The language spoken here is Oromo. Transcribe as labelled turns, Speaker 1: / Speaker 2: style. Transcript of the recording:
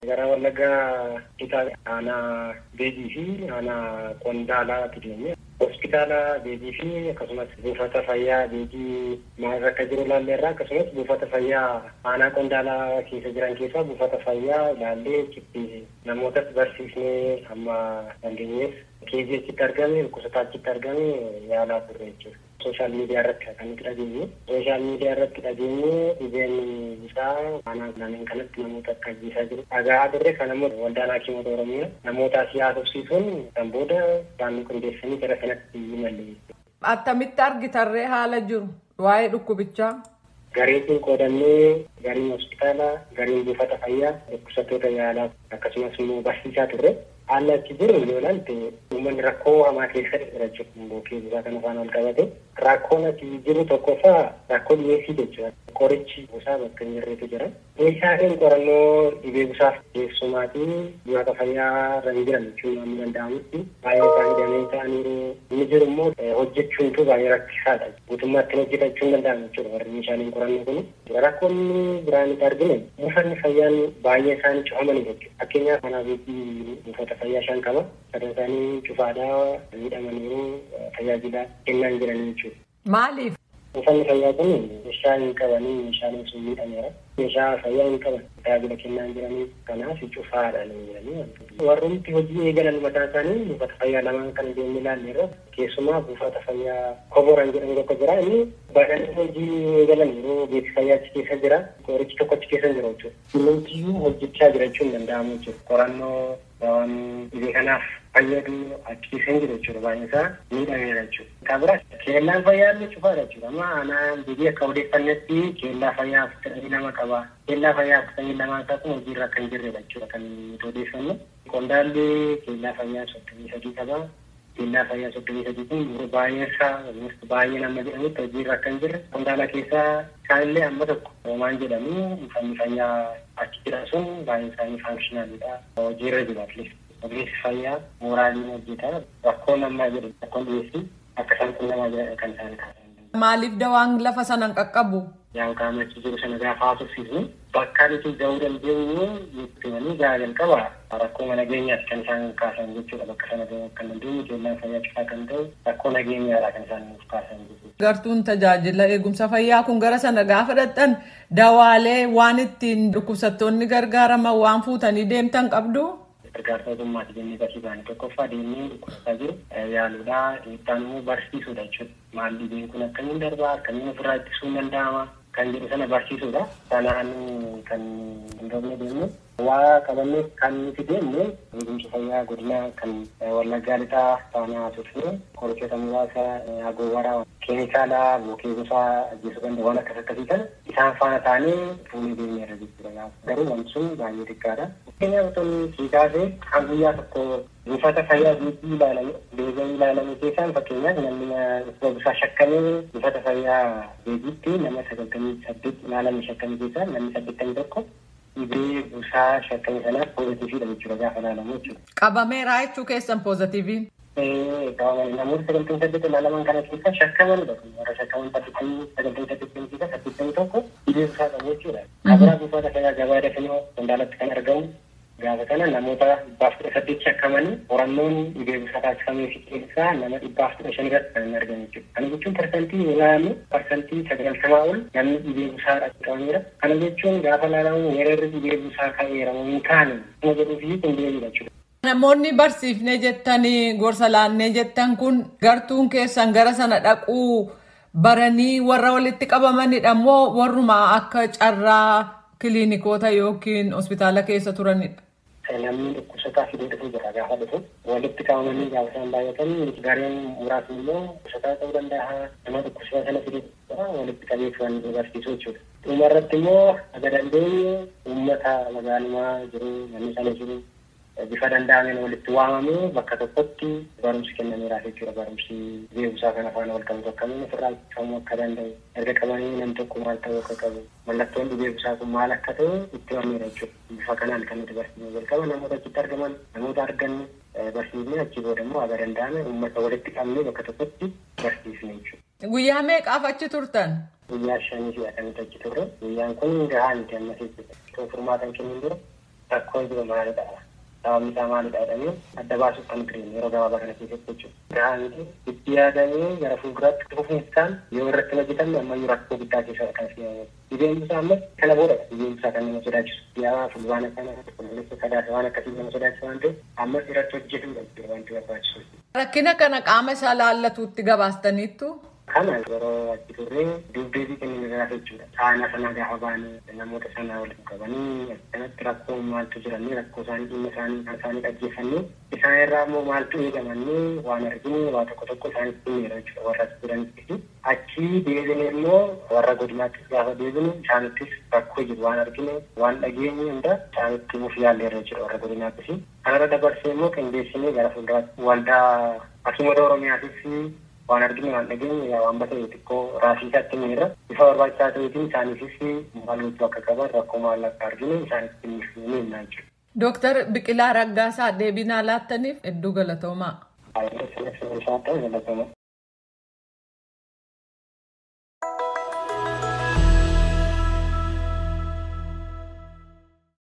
Speaker 1: Gara Wallaggaa Lixaa aanaa Beejii fi aanaa Qondaalaatti deemne. Hospitaala Beejii fi akkasumas buufata fayyaa Beejii maal akka jiru ilaalleerra, akkasumas buufata fayyaa aanaa Qondaalaa keessa jiran keessaa buufata fayyaa ilaallee achitti namootas barsiisnee hamma dandeenyeef keezii achitti argame, dhukkubsataa achitti argame yaalaa turre jechuudha. Sooshaal miidiyaa irratti kan nuti dhageenye. Sooshaal miidiyaa irratti dhageenye dhibeen isaa aanaa lameen kanatti namoota akka ajjeesaa jiru dhaga'aa turre. Kan ammoo waldaan hakiimota Oromiyaa namoota asii haasofsiisuun kan booda isaan qindeessanii gara sanatti imalle.
Speaker 2: Attamitti argitarree haala jiru waa'ee dhukkubichaa?
Speaker 1: Gareetiin qoodannee gariin hospitaala, gariin buufata fayyaa dhukkubsattoota yaalaa akkasumas immoo barsiisaa turre. Haalli achi jiru yoo ilaalte uummanni rakkoo hamaa keessa jira jechuudha. Bookee busaa kana faana wal qabate. Rakkoon achi jiru tokkoffaa rakkoo dhiyeessii jechuudha. Qorichi busaa bakka hin jirretu jira. Meeshaaleen qorannoo dhibee busaaf keessumaatii buufata fayyaa irra hin jiran jechuun waan danda'amutti baay'ee isaanii damee ta'aniiru. Inni jiru immoo hojjechuuntu baay'ee rakkisaadha. Guutummaatti hojjetachuu hin danda'amu jechuudha warri meeshaaleen qorannoo kun. Rakkoonni biraan itti arginu buufanni fayyaan baay'ee isaanii cufamanii jechuudha. Fakkeenyaaf manaa beekii buufata fayyaa 5 qaba. Sadan isaanii cufaadhaa, miidhamaniiru, tajaajila kennaa hin jiran jechuudha.
Speaker 2: Maaliif?
Speaker 1: Buufanni fayyaa kun meeshaa hin qabanii, meeshaaleen sun miidhameera. Meeshaa fayyaa hin qaban, tajaajila kennaa hin jiranii, kanaaf cufaadha jiranii. Warrumti hojii eegalan mataa isaanii buufata fayyaa lamaan kan deemnee ilaalleerra, keessumaa buufata fayyaa Koboran jedhamu tokko jira. Inni baay'inaan hojii eegalan yeroo ogeessi fayyaa achi keessa jira. Qorichi tokko achi keessa hin jiru jechuudha. Dhimmichiyyuu hojjechaa jira jechuun hin danda'amu jechuudha. Qorannoo waan dhibee kanaaf fayyadu achi keessa hin jiru jechuudha. Baay'een isaa miidhameera jechuudha. Kan biraa keellaan fayyaa illee cufaadha jechuudha. Amma aanaa Beejii akka odeeffannetti keellaa fayyaa 42 qaba. Keellaa fayyaa 42 isaa kun hojiirra akka hin jirredha jechuudha kan nuti odeeffannu. Qondaalli keellaa fayyaa 33 qaba. Keellaa fayyaa 33 kun baay'een isaa baay'ee nama jedhamutti hojiirra akka hin jirre. Qondaala keessaa isaanillee amma tokko Roomaan jedhamu buufanni fayyaa achi jira sun baay'een isaanii faankishinaaliidha. Hojiirra jira atleast. Ogeessi fayyaa mooraaliin hojjeta. Rakkoon ammaa jedhu rakkoon dhiyeessii akka isaan qunnamaa jiran kan isaan kaasan.
Speaker 2: Maaliif dawaan lafa sana hin qaqqabu?
Speaker 1: Yaa qaama achi jiru sana gaafa haasofsiisnu bakka nuti ga'uu dandeenyu nutti himanii gaa jalqaba rakkoo nageenyaati kan isaan kaasan jechuudha. Bakka sana ga'uu akka dandeenyu keellaan fayyaa cufaa kan ta'u rakkoo nageenyaadha kan isaan nuuf kaasan jechuudha.
Speaker 2: Gartuun tajaajila eegumsa fayyaa kun gara sana gaafa dhaqxan dawaalee waan ittiin dhukkubsattoonni gargaaraman waan fuutanii deemtan qabdu?
Speaker 1: Gargaarsa ogummaati jennee qarshii baane tokkoffaa deemnee dhukkubsataa jiru yaaluudha. Ittaan immoo barsiisuudha jechuudha. Maal dhibeen kun akkamiin darbaa, akkamiin ofirraa ittisuun danda'ama kan jedhu sana barsiisuudha. Sanaan kan hin dhabne deemne waa qabannee kan nuti deemne eegumsa fayyaa godina kan Wallaggaa Lixaa faana turre qorichoota muraasa, agoobara, keemikaala bookee gosa ajjeesuu danda'u waan akkas akkasii kana isaan faana taanee fuunee deemneerra jechuudha. Garuu wanti sun baay'ee xiqqaadha. Fakkeenyaaf otoo sii kaasee kan guyyaa tokko buufata fayyaa Beejii ilaalame Beejii ilaalame keessaan, fakkeenyaaf namni dhukkuba busaa shakkamee buufata fayyaa Beejiitti nama 98 ilaalame shakkame keessaa namni 81 dhibee busaa shakkame sanaaf poozitiiviidha jechuudha gaafa ilaalamu jechuudha.
Speaker 2: Qabameera jechuu keessan poozitiiviin?
Speaker 1: Qabaman namoota 98 ilaalaman kana keessa shakkamanidha. Warra shakkaman 98 keessa 81 dhibee busaa qabu jechuudha. Kabiraa buufata fayyaa gabaa dafinoo Qondaalatti kan argamu gaafa kana namoota 118 shakkamanii qorannoon dhibee busaa taasifamee fi keessaa nama 115 irratti kan argamu jechuudha. Kana jechuun parsantii yoo ilaalamu parsantii 90 ol namni dhibee busaa qabameera. Kana jechuun gaafa ilaalamu weerarri dhibee busaa ka'eera moo hin kaane kuma jedhuu fi kun deebiidha jechuudha.
Speaker 2: Namoonni barsiifnee jettanii gorsa laannee jettan kun gartuun keessan gara sana dhaquu baranii warra walitti qabamanidha moo warruma akka carraa kiliinikoota yookiin hospitaala keessa turanidha?
Speaker 1: Namni dhukkubsataa fidee dhufu jira. Gaafa dhufu walitti qabamanii gaafa isaan baay'atan gareen muraasni immoo dhukkubsataa ta'uu danda'a, nama dhukkubsataa sana fidee walitti qabee waan barsiisu jechuudha. Dhuma irratti immoo haga dandeenye uummata magaalumaa jiru namni sana jiru bifa danda'ameen walitti waamamee bakka tokkotti barumsi kennameeraaf jechuudha. Barumsi beekumsaa kana faana wal qabatu akkamiin ofirraa ittifamuu akka danda'u, erga qabanii namni tokko maal ta'uu akka qabu, mallattoon dhibee busaa kun maal akka ta'e itti himameera jechuudha. Bifa kanaan kan nuti barsiisne jalqaba namoota achitti argaman, namoota arganne barsiisne, achi booda immoo haga danda'ame uummata walitti qabnee bakka tokkotti barsiisne jechuudha.
Speaker 2: Guyyaa meeqaaf achi turtan?
Speaker 1: Guyyaa 5 fi kan nuti achi turre. Guyyaan kun gahaa miti ammas jechuudha. Furmaata hin kennin dura Rakkoon jiru maalidha? Sababni isaa maalidha jedhamee adda baasuuf kan ture yeroo gabaabaa kana keessatti jechuudha. Gahaa miti itti yaadamee gara fuulduraatti fufinsaan yoo irratti hojjetamne ammayyuu rakkoo guddaa keessa kan seenamu. Dhibeen isaa ammas kana boodadha. Dhibeen isaa kan nama sodaachisu. Yaa fulbaana kana qulqulleessa sadaasa waan akkasii nama sodaachisu waan ta'eef ammas irratti hojjetuudha jechuudha wanti barbaachisu.
Speaker 2: Rakkina kana qaama isaa laallatuutti gabaastaniittu.
Speaker 1: Kana yeroo achi turree dubdeebii kennan jechuudha. Saana sana gaafa baane namoota sana walitti qabanii akkanatti rakkoo maaltu jiranii rakkoo isaanii dhimma isaanii kan isaanii dhaggeeffannee isaan irraa immoo maaltu eegamannee waan argine waa tokko tokko isaanitti himeera jechuudha warra achi jiranitti. Achi deebine immoo warra godinaattis gaafa deebinu isaanittis rakkoo jiru waan argine waan dhageenye hunda isaanitti himuuf yaalleerra jechuudha warra godinaattis. Kanarra dabarsee immoo qindeessinee gara fuulduraatti waldaa hakiimota Oromiyaatis waan arginu waan dhageenye waan bata'e xiqqoo raasiisaatti miira bifa barbaachisaa ta'eetiin isaaniifis maal gochuu akka qaban rakkoo maal akka arginu isaanitti ni himna jechuudha.
Speaker 2: Dooktar Biqilaa Raggaasaa deebii naa laattaniif hedduu galatoomaa.
Speaker 1: Baay'ee galatoomaa.